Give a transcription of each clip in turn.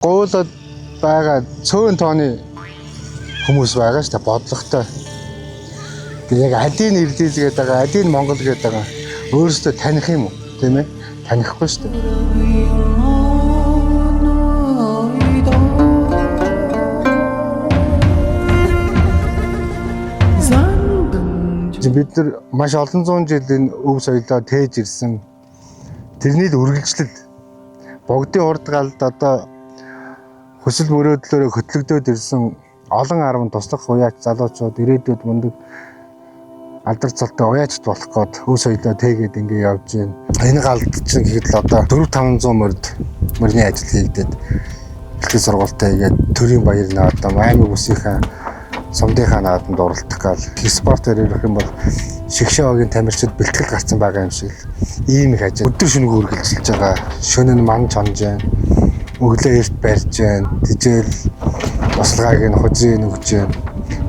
Гуйлаад байгаа цөөн тооны хүмүүс байгаа шүү дээ, бодлоготой. Тэгээ яг алийг Ирдиз гэдэг байгаа, алийг Монгол гэдэг байгаа өөрсдөө таних юм уу? Тийм ээ? Танихгүй шүү дээ. Бид нар маш олон зуун жил энэ өв соёлоо тээж ирсэн. Тэрний л үргэлжлэл. Богдын урд галд одоо хүсэл мөрөөдлөөрөө хөтлөгдөөд ирсэн олон арван туслах уяач залуучууд ирээдүйд мундаг алдар цолтой уяачд болох гээд өв соёлоо тээгээд ингэ явж байна. Энэ галд чинь гэхэд л одоо 4 500 морд морины ажил хийгдээд бэлтгэл сургуультай хийгээд төрийн баяр наадам аймаг бүсийнхаа сумдынхаа наадамд оролдох гал спортоор ирэх юм бол шигшээ огийн тамирчид бэлтгэл гарцсан байгаа юм шиг л ийм их ажил. Өдөр шөнөгүй үргэлжилж байгаа. Шөнө нь ман чонж байна. Өглөө эрт барьж байна. Тижэл туслгааг нь хужрыг өгч байна.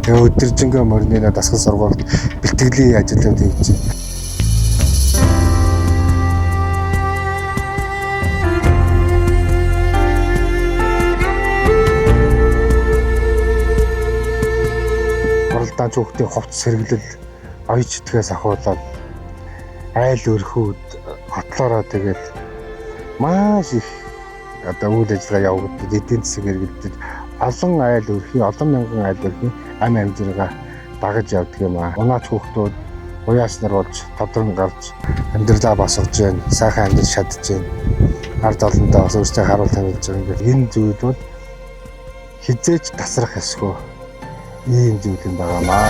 Тэгээ өдөржингөө морины дасгал сургуульд бэлтгэлийн ажлууд хийж байна. Уралдаан хүүхдийн хувц сэргэлэл оёж итгэхээс ахуулаад айл өрхүүд хотлоороо тэгэл маш их одоо үйл ажиллагаа явагдаж эдийн засаг хэрэглэдэг олон айл өрхийн олон мянган айл өрхийн ам амжиргаа дагаж явдаг юм аа. Унаач хүүхдүүд уяас нар болж тодрон гарч амьдралаа босгож байна. Сайхан амьдрал шатж байна. Ард олондоо бас өөрсдөө харуул тавилж байгаа юм. Энэ зүйл бол хизээч тасрах ёсгүй ийм зүйл юм байгаа маа.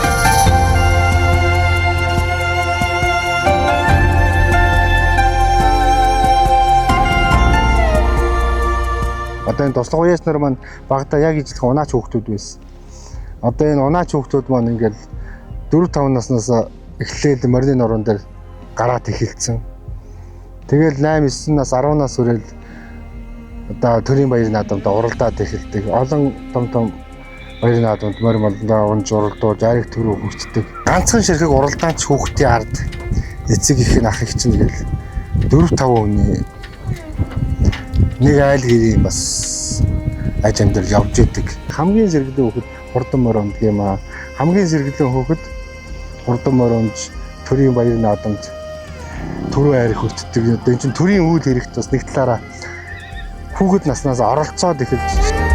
Одоо энэ туслах уяас нар маань багадаа яг ижилхэн унаач хүүхдүүд байсан. Одоо энэ унаач хүүхдүүд маань ингээл 4 5 наснаас эхлээл морины нуруунд дээр гараад эхэлсэн. Тэгэл 8 9 нас 10 нас хүрээл одоо төрийн баяр наадамд уралдаад эхэлдэг. Олон том том баяр наадамд морь молондоо унж уралдуулж ариг төрөө хүртдэг. Ганцхан ширхэг уралдаанч хүүхдийн ард эцэг их нь ах их чинь гэл 4 5 хүний нэг айл гэрийн бас аж амьдрал явж идэг. Хамгийн сэргэлэн хүүхэд хурдан морь унддаг юм аа. Хамгийн сэргэлэн хүүхэд хурдан морь унж төрийн баяр наадамд түрүү айр хүртдэг. Одоо энэ чинь төрийн үйл хэрэгт бас нэг талаараа хүүхэд наснаас оролцоод эхэлж байна.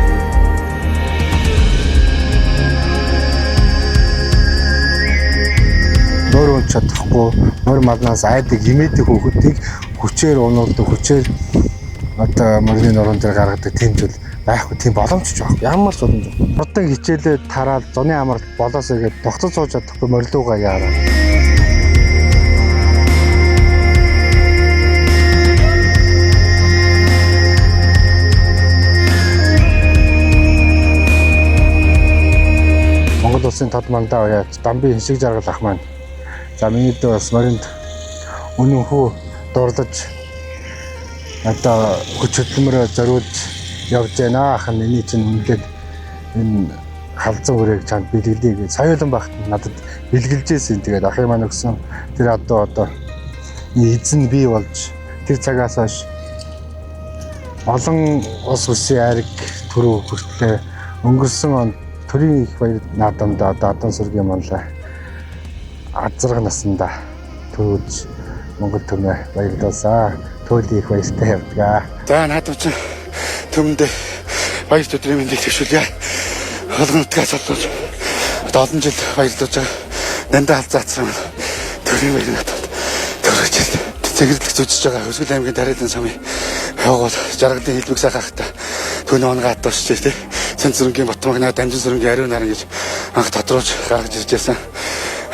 Морь унж чадахгүй, морь малнаас айдаг, имээдэг хүүхдийг хүчээр унуулдаг, хүчээр одоо морины нуруунд дээр гаргадаг тийм зүйл байхгүй, тийм боломж ч байхгүй. Ямар ч боломж байхгүй. Хурдан хичээлээ тараал зуны амралт болоосоо гээд тогтож сууж чадахгүй морилуугаа яараа. Монгол улсын тод мандаа уяач Дамби хиншиг жаргал ах маань. За миний дүү бас моринд үнэнхүү дурлаж одоо хүч хөдөлмөрөө зориулж явж байна. Ах нь миний чинь үнэлээд энэ халзан хүрээг чамд бэлгэлье гэж соёлон багт надад бэлгэлжсэн. Тэгээд ахын маань өгсөн тэр одоо эзэн бий болж тэр цагаас хойш олон улс бүсийн айраг төрөө хүртлээ өнгөрсөн он төрийн их баяр наадамд одоо Адан сүргийн манлай азарга наснда төрүүлж Монгол төмөө баярлалаа. Туйлын их баяртай явдаг. За наадам чинь төмөндөө баяр өдрийн мэндийг төвшүүлье. Холгон нутгаас олж одоо олон жил баярлуулж байгаа. Нандаа халзаацсан төрийн баяр наадамд төрөж цэгцэрлэг зүжиж байгаа Өсгөл аймгийн Дариалан сумын явгал жаргалын хэлбэг сайхан ахта түүний онгаа дуусч тий. Цэнцэрэнгийн Батмагнаа Дамжин сүрэнгийн Ариун наран гэж анх тодруулж гаргаж ирж байсан.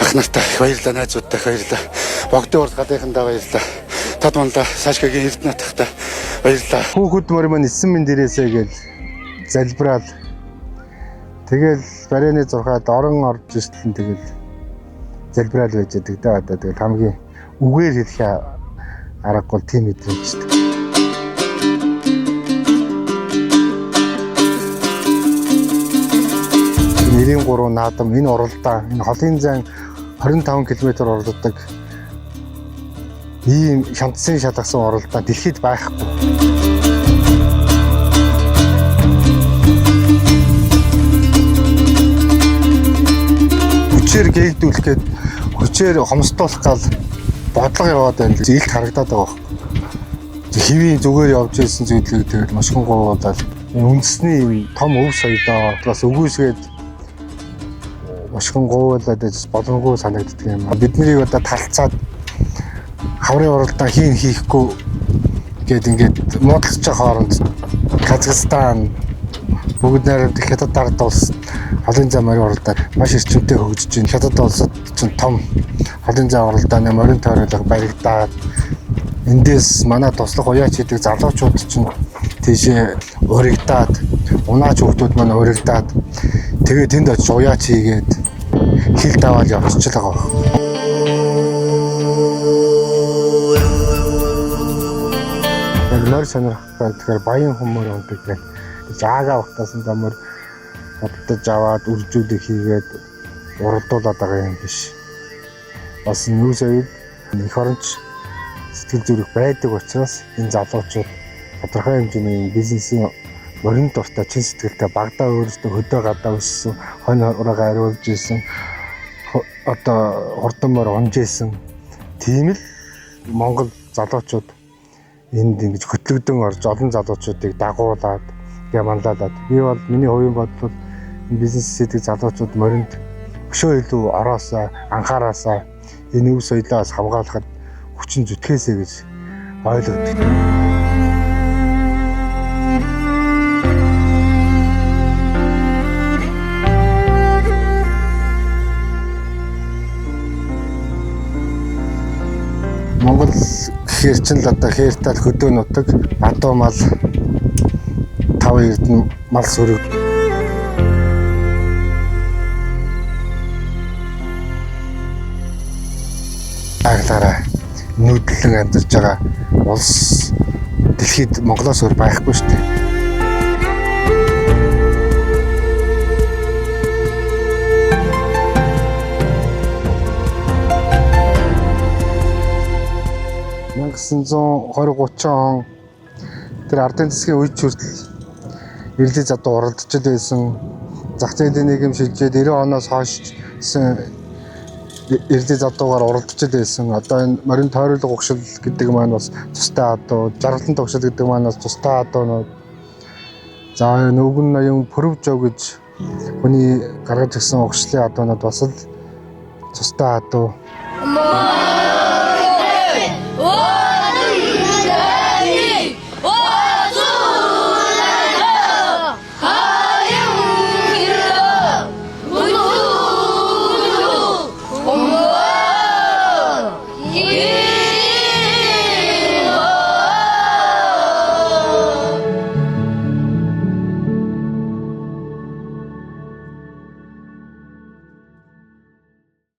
Ах нартай их баярлалаа, найзуудтай их баярлалаа. Богдын урд гадыхандаа баярлалаа. Тод мандаа Сашкагийн Эрдэнэ атахтай баярлалаа. Хүүхэд морь маань 9 минь дээрээсээ гэл залбираал. Тэгэл барайны зурхаад орон орж иртэл тэгэл залбираал байж байдаг да. Одоо тэгэл хамгийн үгээр хэлэх аргагүй тийм мэдрэмжтэй. Энэ 93 наадам энэ уралдаан энэ холын зайн 25 км уралддаг ийм шантсан шалгасан уралдаан дэлхийд байхгүй. Хүчээр гээгдүүлэх гээд хүчээр хомсдуулах гал бодлого яваад байна гэж илт харагдаад байгаа байхгүй. Хэвийн зүгээр явж ирсэн зүйлийг тэгэл мошгон гуйгаад үндэсний юм том өв соёлоо бас өгөөсгээд мошгон гуйлаад байж боломгүй санагддаг юм. Бид нарыг одоо талцаад хаврын уралдаан хийн хийхгүй гээд ингээд муудалж байгаа хооронд Казахстан бүгд найрамд Хятад ард улс холын зам морин уралдаан маш эрчимтэй хөгжиж байна. Хятад улсад чинь том холын зам уралдааны морин тойруулга баригдаад эндээс манай туслах уяач гэдэг залуучууд чинь тийшээ урагдаад унаач хүүхдүүд маань урагдаад тэгээ тэнд очиж уяач хийгээд хил даваал явчихж л байгаа. Яг нойр сонирхох тэгэхээр баян хүмүүр ундаг гэх. Жаага утаасан замаар худалдаж аваад үржүүлэг хийгээд уралдуулаад байгаа юм биш. Бас нүүс оюул эх оронч сэтгэл зүрх байдаг учраас энэ залуучууд тодорхой хэмжээний бизнесийн морин дуртай чин сэтгэлтэй багадаа өөрсдөө хөдөө гадаа өссөн, хонь ураагаа ариулж исэн, одоо хурдан мор унж исэн. Тийм л Монгол залуучууд энд ингэж хөтлөгдөн орж олон залуучуудыг дагуулад яманлалаад би бол миний хувийн бодол бол энэ бизнес хийдэг залуучууд моринд өшөө илүү ороосоо анхаараасаа энэ өв соёлоос хамгаалахад хүчин зүтгээсэй гэж ойлгодог. Монгол гэхээр чинь л одоо хээртэл хөдөө нутаг, адуу мал, тав эрдэнэ мал сүрэг. Аглаараа нүүдлэн амьдарч байгаа улс дэлхийд Монголоос өөр байхгүй шүү дээ. «1920 30 он тэр ардын засгийн үед хүртэл эрэлий задуу уралдаж л байсан. Зах зээлийн нийгэм шилжээд 90 оноос хойш эрэлий задуугаар уралдаж л байсан. Одоо энэ морин тойруулга угшил гэдэг маань бас тустай адуу, жаргалан тугшил гэдэг маань бас тустай адуунууд. За энэ өвгөн ноён Пүрвжөө гэж хүний гаргаж ирсэн угшлын адуунууд бас л тустай адуу.